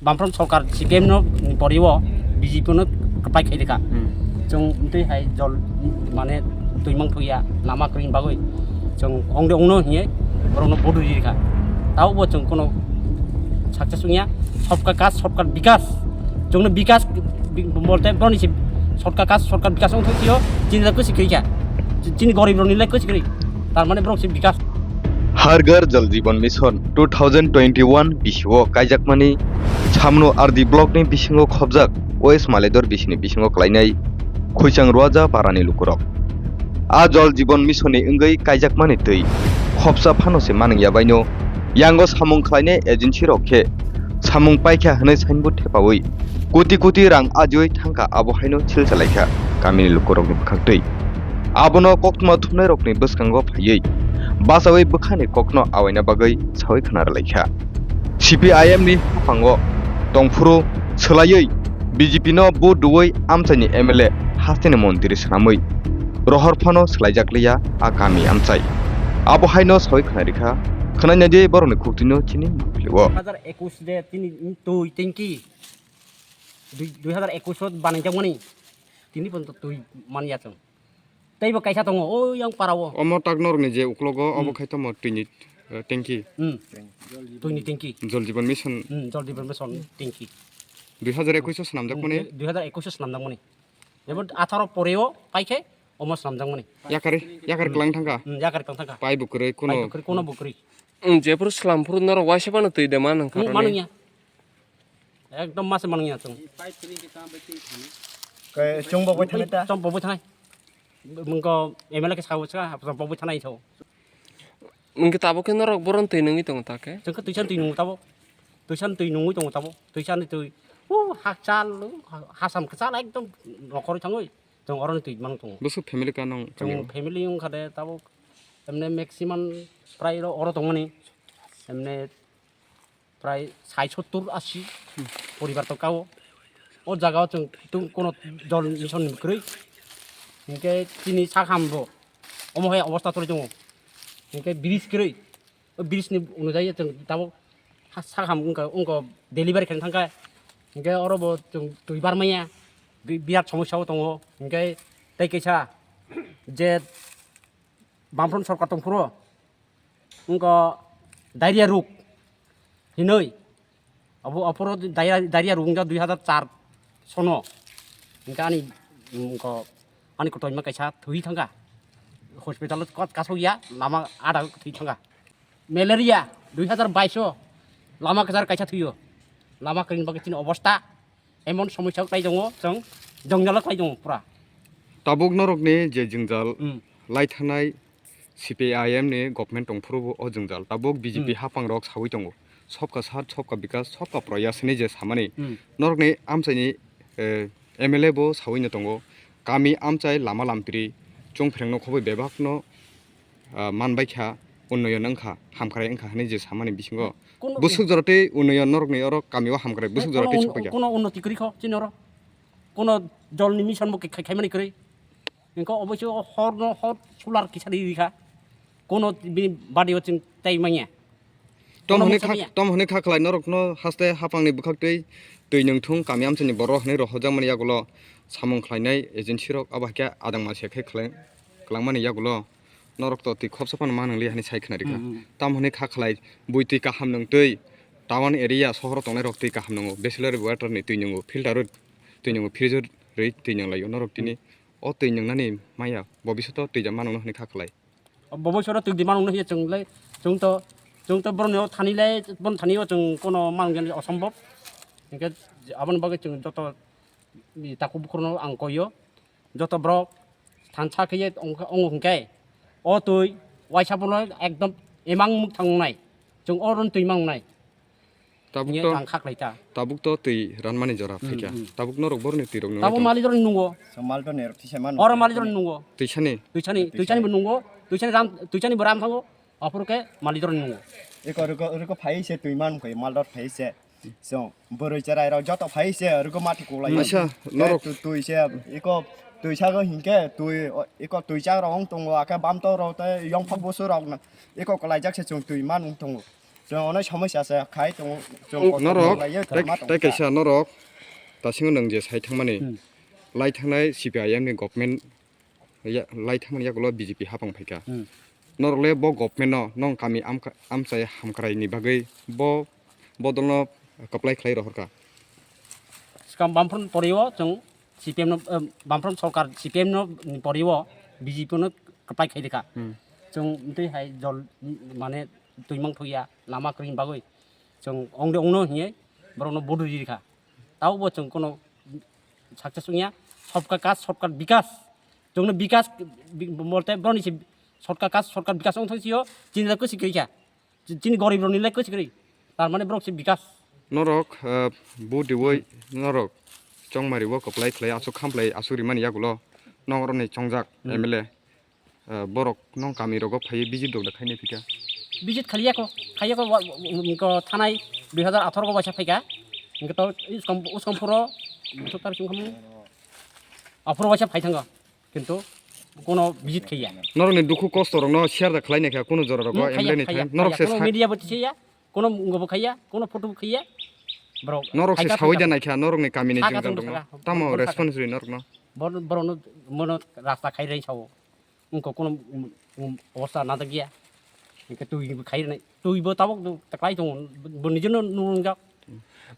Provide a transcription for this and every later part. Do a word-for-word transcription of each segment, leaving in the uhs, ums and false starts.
Bamfront sorkar C P M no poriwo B J P no pai khai rikha. Hmm. Chwng twi hai jol mane twi mang thuya lama kwrwini bagwi chwng ongde ongno hiye borokno vote rikha. Tao bo chwng kono success wngya. Sabka kash, sabka bikas. Chwngno bikas bi-, bolte boroni se sabka kash, sabka bikas wng thokyo. Chini lai kwsi kwrwikha. Chini gorib rokni lai kwsi kwrwi. Tar mane borok se bikas. Har Ghar Jal Jeevan Mission two thousand twenty-one bisio kaijakmani Samno R D block ni bisingo khobjak West Malaidor bisini bisingo klainai Khwichang Ruaja parani lukurok. A Jal Jeevan Mission ni wngwi kaijakmani twi khopsa phano se manwngya baino yango samung khlainai agency rok khe samung paikha hwnwi signboard thepawi koti koti rang ajiwi thangkha, abo haino silsa laikha kamini lukurokni bwkhaktwi. Abono koktwma thumnairokni bwskango phaiwi bachawi bwkhani kokno awaina bagwi sawi khna rwlaikha. C P I M ni haphango tongphuru swlaiwi B J P no vote rwui amchaini M L A hasteni montri swnamwi rohor phano swlaijak liya a kami amchai. Abo haino sawi khna rikha, khwnai naidi borokni khuktwino chini mangpilio. Dui hajar ekush de tini twi tengki dui, dui hajar ekush o banai jakmani tini ponto twi manya chwng. Teibo kaisa tongo, o yang para o. Omo tak norokni je uklogo, obo Hmm. khai tamo twini, eh, tanki. Hmm. Twini tanki. Jal Jeevan Mission. Hmm, Jal Jeevan Mission tanki. Dui hajar ekush o swnamjakmani. Hmm, dui hajar ekush o swnamjakmani. Jemon atharo poreo paikhe omo swnamjakmani. Yakari, yakari klang thangkha. Hmm, yakari klang thangkha. Pai bukwrwi kuno. Pai bukwrwi kuno bukwrwi. Hmm, jephuru swlamphuru norok waisa phano twi de man wngkha Hmm, roni. Manwngya. Ekdom masa manwngya chwng. Kai chwng bo bai thani ta. Chwng bo bai thani. Mungko M L A khe sawi chwng bo bai thani tho. Mungki tabuk khe norok boron twi nungwi tongo ta khe? Chwng khe twisan twi nungwi tabuk. Twisan twi nungwi tongo tabuk. Twisan twi. Uh, hakchal, hasam kwchal ekdom nokhorwi thangwi. Chwng oroni twi mang tongo. Bwswk family ka nang Chwng kami o? Family wngkha de tabuk. Emne maximum prai oro tongmani. Emne prai sai sottur asi poribar tongkha o. O jaga o chwng tung kono jol mission ni kwrwi. Hinkhe chini sakham bo omo hai obostha choli tongo. Hinkhe bridge kwrwi. O bridge ni unujai chwng tabuk ha-, sakham wngkha, wngkha delivery khaina thangkha. Hinkhe oro bo chwng twi barmaya. Bi-, birat somosya o tongo. Hinkhe tei kaisa je Bamfront sorkar tongphuru wngkha diarrhea rok hinwi. Abo, aphuru diarrhea, diarrhea rok wngkha dui hazar char sono. Hinkhe ani, wngkha ani kotoima kaisa thwi thangkha. Hospital o kot kasokya, lama ada thwi thangkha. Malaria dui hazar bais o lama kwchar kaisa thwio. Lama kwrwini bagwi chini obostha emon somosya khlai tongo, chwng jongjalo khlai tongo pura. Tabuk norokni je jwngjal Hmm. lai thanai C P I M ni government tongphuru bo o jwngjal. Tabuk B J P Hmm. hapang rok sawi tongo. Sabka saath, sabka bikas, sabka prayas hinwi je samani. Hmm. Norokni amchaini, eh, M L A bo sawi no tongo. Kami amchai lama lamtri chwng phrengno khobwi bebak no, ah, manbai kha, unnoyon wngkha, hamkrai wngkha hinwi je samani bisingo. Kono Bwswk jora tei unnoyon norokni oro kami o hamkrai bwswk jora kono tei un-, sokphaikha. Kono unnoti kwrwi kho chini oro. Kono jolni mission bo khai-, khaimani kwrwi. Hinkhe oboiso horno hor solar kisa ri rikha. Kono bini badi o chwng tai manya. Tom Kono hwnwi mungsa kha, manya. Tom hwnwi kha khlai norokno haste hapangni bwkhak twi, twi nwng thung kami amchaini borok hwnwi rohorjakmani yagulo samung khlainai agency rok abo hai khe adangma se khe khlai, kwlangmani yagulo norok to twi khopsa phano ma nwngliya hwnwi sai khna rikha. Hmm, hmm. Tam hwnwi kha khlai bui twi kaham nwng twi town area sohoro tongnai rok twi kaham nwngo, bachelor water ni twi nwngo, filter o twi nwngo, fridge o rwi twi nwng laio norok tini. Hmm. O twi nwngnani maya bobishoto twi ja ma nwngnai hwnwi kha khlai. Bobishoto twi di ma nwngnai hiya chwng lai, chwng to, chwng to boroni o thani lai, bon thani o chwng kono ma nwngjani osombob. Hinkhe aboni bagwi chwng joto takhuk bukhurno ang koi o. Joto borok thansa khe ye ong-, ongo hwnkhe o twi waisa bono ekdom emang mwkhang wngnai. Chwng oro twi mang wngnai. Tabuk Nge to, tang kha khlai ta. Tabuk to twi ranmani jora Hmm, phaikha. Hmm. Tabuk norok boroni twi rok nungwi Tabuk tong. Mali jora nungo. So mal to nerok thisa man. Oro mali jora nungo. Twisani. Twisani, Twisani. Twisani bo nungo. Twisani ram, twisani bo ram thango. Aphuru khe mali jora nungo. Eko riko, riko phai se twi man khe mal dor phai se. So, bwrwi cherai rok joto phai se, rwgwi mati kulai. Acha, eh, norok tu-, twi se, iko twi sago hinkhe, twi, o, iko twi chak rok wng tongo, akhe bam tok rok tei yongphak busu rok no, iko kwlaijak se chwng twi man wng tongo. Chwng ono somosya se khai tongo, chwng kotor norok, lai ye tei, tongma tei tongkha. Kaisa norok, tasingo nwng je sai thangmani, hmm, lai thangnai C P I M ni government, ya, lai thangmani yakulo B J P hapang phaikha. Hmm. Norok le bo government no nong kami amka-, amchai hamkrai ni bagwi bo bodol no kwplai khlai rohorkha. Swkang Bamfront poriwo chwng C P M no, eh, Bamfront sorkar C P M no poriwo B J P no kwplai khai rikha. Hmm. Chwng twi hai jol, mane, twi mang thokya, lama kwrwini bagwi chwng ongde ongno hinwi borokno vote rwi rikha. Taubo chwng kono success wngya, sabka kaj, sabka bikas. Chwngno bikas, bi-, bolte boroni se sabka kaj, sabka bikas wng thang sio, chini le kwswi kwrwi kha. Chi-, chini gorib rokni le kwswi kwrwi. Tar mane borok se bikas. Norok, eh, vote riwi norok chongmari o kwplai khlai aswk khamplai aswk rimani yagulo norok rokni chongjak, hmm, M L A. Eh, borok nong kami rogo phaiwi visit rok da khaini phika? Visit khaliya ko, khaiya ko, wa-, wa-, ko thanai dui hazar atharo ko waisa phaika. Hingke to uskam, uskam phuro, buthuk tar sung khamu. Aphuro waisa phai thango. Kintu kono visit khaiya. Norokni dukhu kosto rokno share da khlai naikha kuno jora rogo, hmm, khaiya, M L A ni khaiya, thang. Norok khaiya. Se kono sa- media bo tisiya, kono mungo bo khaiya, kono photo bo khaiya. Borok norok se khaiya sawi phaiya. Da naikha, norokni kamini jwngjal rokno. Tamo response ri norokno? Bor-, borokno mono rasta khai rei sao. Wngkha kono, um, um, obosta najakya. Hingke twi bo khai rwnai. Twi bo tabok do, taklai tongo. Bo nijeno nungjak.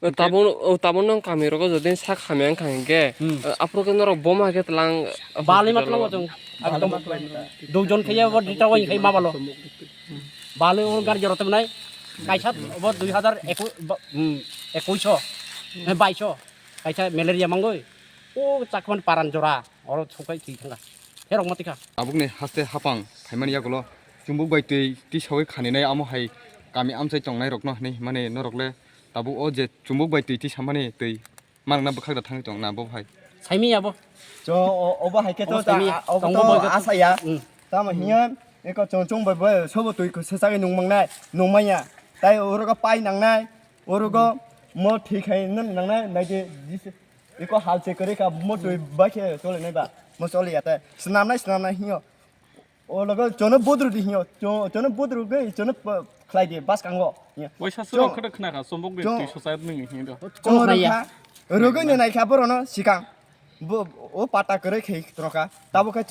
O tabok, o tabok nong kami rogo jodi sak hamya wngkha hingke, hmm, eh, aphuru khe norok boma khe tlang, balai ma tlango chwng. Ekdom duijon khaiya bo dita wai khai ma balo. Balai o gar jorot nai. Kaisa bo dui hazar ekush, bo, hmm, ekush so, eh, baish so. Kaisa malaria mangoi. O chakman paran jora. Oro sokai twi thangkha. Pherok ma tikha. Tabukni haste hapang phaimani yagulo chumbuk bai twi tisawi khaninai amo hai kami amchai tongnai rokno hinwi himani norok le tabuk o je chumbuk bai twi tisamani twi manwkna bwkhak da thangwi tong na bo hai. Saimi abo. Cho o-, obo hai khe to obo saimi, ta-, obo tongo to bo khe. Asaya. Hmm. Tamo hiya eko chong chong bai bai sobo twi kwsa sagwi nung mangnai, nung manya. Tai orogo pai nangnai, orogo mo thwi khai nang nangnai, naidi jis-, Iko hal se kwrwi kha, mo twi bai khe chole nai ba, mo chole ya te. Snam nai, snam nai hinyo. O logo chono bodru di hinyo. Cho-, chono bodru gwi, chono pa-, khlai di, bas kango. Waisa suro khwtwk khna kha, chombok de twi sosa nwngi hinyo. Chono rwkha, rwgwi no nai kha borono sikang. Bo, o pata kwrwi khe tro kha. Tabo khe